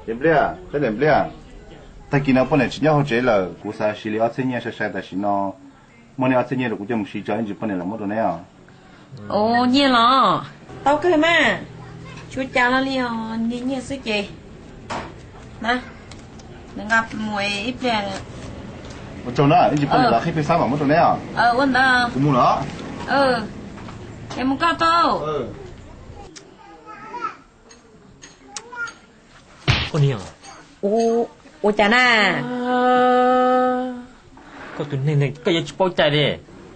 Niam Npliaj, niam Npliaj, tag kis no poj niam tsis nyob hauv tsev lawm, kuv xav siv li ob txhiab nyiaj sai sai tam sim no, muab nej ob txhiab nyiaj rau kuv coj mus siv tso, ib ntsis poj niam los muab rau neb os. Ua nyiaj los? Tau kawg mas, tsis ua cas los li os, nyiaj nyiaj xwb ces na, nqa mus ib pliag. Ua tsaug na, ib ntsis poj niam los qhib pej xab mam muab rau neb os. Ua ntawd. Kuv mus lawm. Es mus koj tau. Koj niam, ua cas na? Koj tus neeg ne koj yuav tsis paub cai li.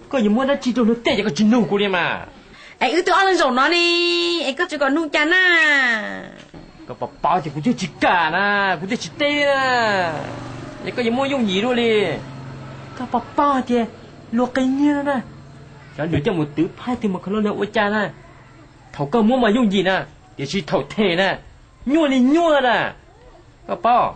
Koj yuav muab dab tsi rau luag tej ces koj tsis nug kuv li mas. Es wb twb ob leeg zaum no ne, es koj tsis kom nug cas na? Koj puas paub tias kuv twb tsis kam na, kuv twb tsis teb na, es koj yuav muab yooj yim dua li. Koj puas paub tias luag qe nyiaj no na, cov nws coj mus twv phaib twg mus kho loj lig ua cas na. Thaum koj muab mas yooj yim na, tiam sis thaum them na, nyuaj li nyuaj na. Koj paub.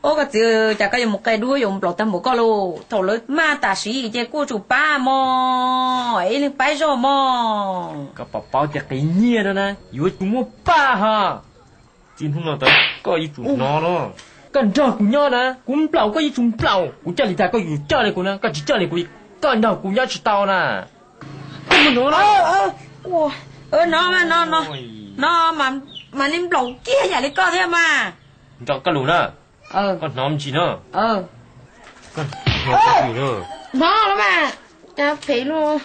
Ub koj txiv, cas koj yuav mus qe duab yuav nplaum tag npaum koj lauj? Thaum lawv maj tam sim ces kuj tsum pab mog, ib leeg pab ib zaug mog. Koj puas paub tias qe nyiaj no na yuav tsum muab pab hos. Txij hnub no tod koj yuav tsum hnov no, koj nrog kuv nyob na, kuv nplaum koj yuav tsum nplaum, kuv coj li cas koj yuav coj li kuv na, koj tsis coj li kuv li koj nrog kuv nyob tsis tau na. Koj mus hnov no. No, no, no, no, mas nej nplaum kiag yam li koj thiab mas. Nco koj lus na. Koj hnov me ntsis no. Hnov los mas, cas phem luaj.